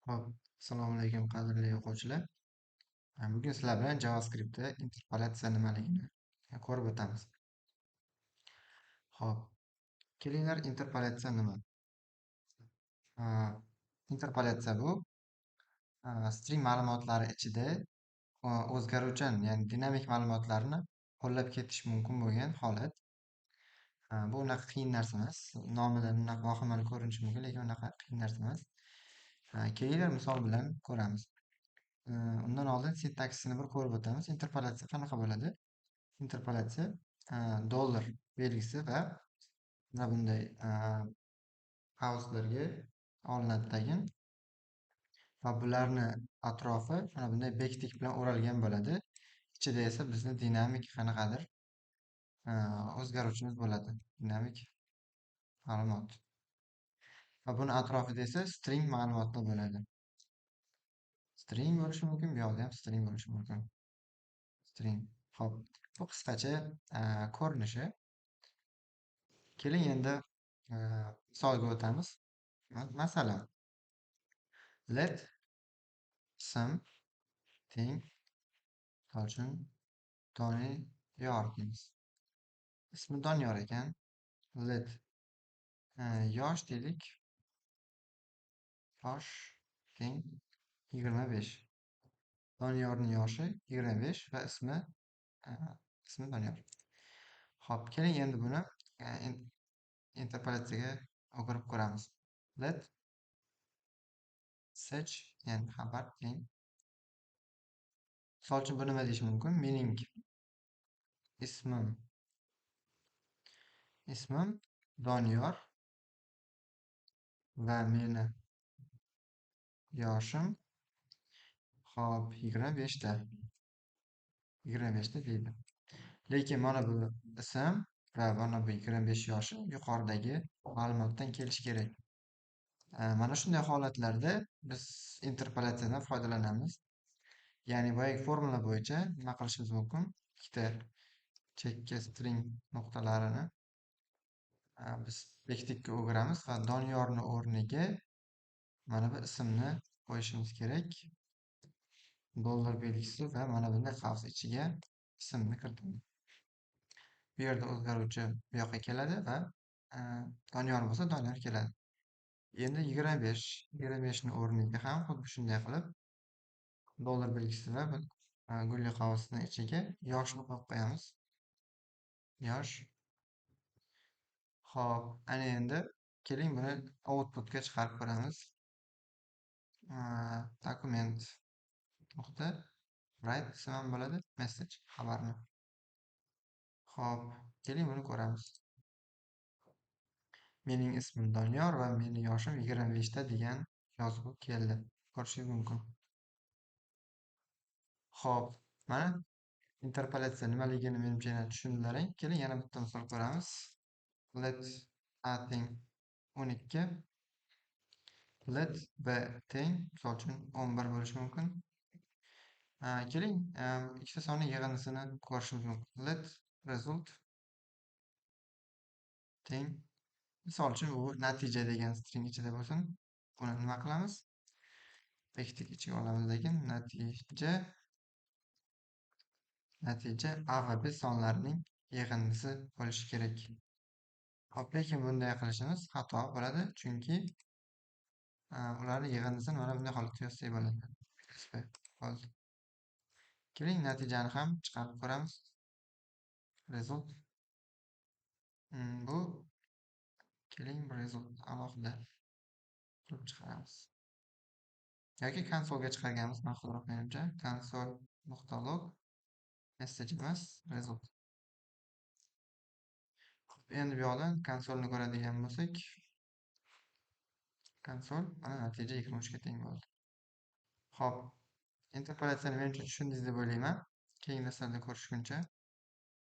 Xo'p, assalomu alaykum, qadrli o'quvchilar. Bugun sizlar bilan JavaScriptda interpolyatsiya nimaligini ko'rib o'tamiz. Xo'p, kelinglar, interpolyatsiya nima? Interpolyatsiya bu string ma'lumotlari ichida o'zgaruvchan, ya'ni dinamik ma'lumotlarni qo'llab ketish mumkin bo'lgan holat. Bu unaqa qiyin narsa emas. Nomidan unaqa vahimali ko'rinishi mumkin, lekin unaqa qiyin narsa emas. Kelinglar, misol bilan ko'ramiz. Undan oldin sintaksisini bir ko'rib o'tamiz. Interpolyatsiya qanaqa bo'ladi? Interpolyatsiya dollar belgisi va mana bunday qavslarga olinadi tagin va bularni atrofi mana bunday backtick bilan o'ralgan bo'ladi. Ichida esa bizni dinamik qanaqadir o'zgaruvchimiz bo'ladi. Dinamik ma'lumot. Va buni atrofida esa string ma'lumotlar bo'ladi. String bo'lishi mumkin, bu yoqda ham string bo'lishi mumkin. String. Xo'p, bu qisqacha ko'rinishi. Keling, endi misolga o'tamiz. Masalan, let ism teng, misol uchun, Doniyor deymiz. Ismi Doniyor ekan. Let yosh deylik. Yosh teng 25. Doniyorning yoshi 25 va ismi Doniyor. Xo'p, keling, endi buni interpolyatsiyaga o'girib ko'ramiz. Let message, ya'ni xabar teng. Misol uchun, bu nima deyish mumkin? Mening ismim Doniyor va meni yoshim, xo'p, 25 ta. 25 ta deydi. Lekin mana bu ism va mana bu 25 yoshi yuqoridagi ma'lumotdan kelishi kerak. Mana shunday holatlarda biz interpolyatsiyadan foydalanamiz. Ya'ni boyagi formula bo'yicha nima qilishimiz mumkin? Ikkita chekka string nuqtalarini biz backtickka o'giramiz va Doniyorni o'rniga mana bu ismni qo'yishimiz kerak. Dollar belgisi va mana bunday qavs ichiga ismni kiritamiz. Bu yerda o'zgaruvchi bu yoqqa keladi va Doniyor bo'lsa, Doniyor keladi. Endi 25, 25 ni o'rniga ham xuddi shunday qilib dollar belgisi va gulli qavsni ichiga yoshni qo'yib qo'yamiz. Yosh. Xo'p, ana endi keling, buni outputga chiqarib ko'ramiz. Document nuqta write desam ham bo'ladi, message, xabarni. Xo'p, keling, buni ko'ramiz. Mening ismim Doniyor va meni yoshim 25 ta degan yozuv keldi. Ko'rishingiz mumkin. Xo'p, mana interpolyatsiya nimaligini menimcha yana tushundilaring. Keling, yana bitta misol ko'ramiz. Let a teng 12, let b teng, misol uchun, 11 bo'lishi mumkin. Keling, ikkita sonni yig'indisini ko'rishimiz mumkin. Let result teng, misol uchun, u natija degan string ichida bo'lsin. Buni nima qilamiz? Backtick ichiga olamiz, lekin natija a va b sonlarining yig'indisi bo'lishi kerak. Xo'p, lekin bunday qilishimiz xato bo'ladi, chunki ularni yig'indisini mana bunday holatda yozsak bo'ladi. Bo'ldi. Keling, natijani ham chiqarib ko'ramiz. Result. Bu, keling, result alohida qilib chiqaramiz. Yoki konsolga chiqarganimiz ma'qulroq menimcha. Console.log message emas, result. Endi bu yoqdan konsolni ko'radigan bo'lsak, konsol, mana, natija 23 ga teng bo'ldi. Xo'p, interpolyatsiyani menimcha tushundingiz deb o'ylayman. Keyingi darslarda ko'rishguncha.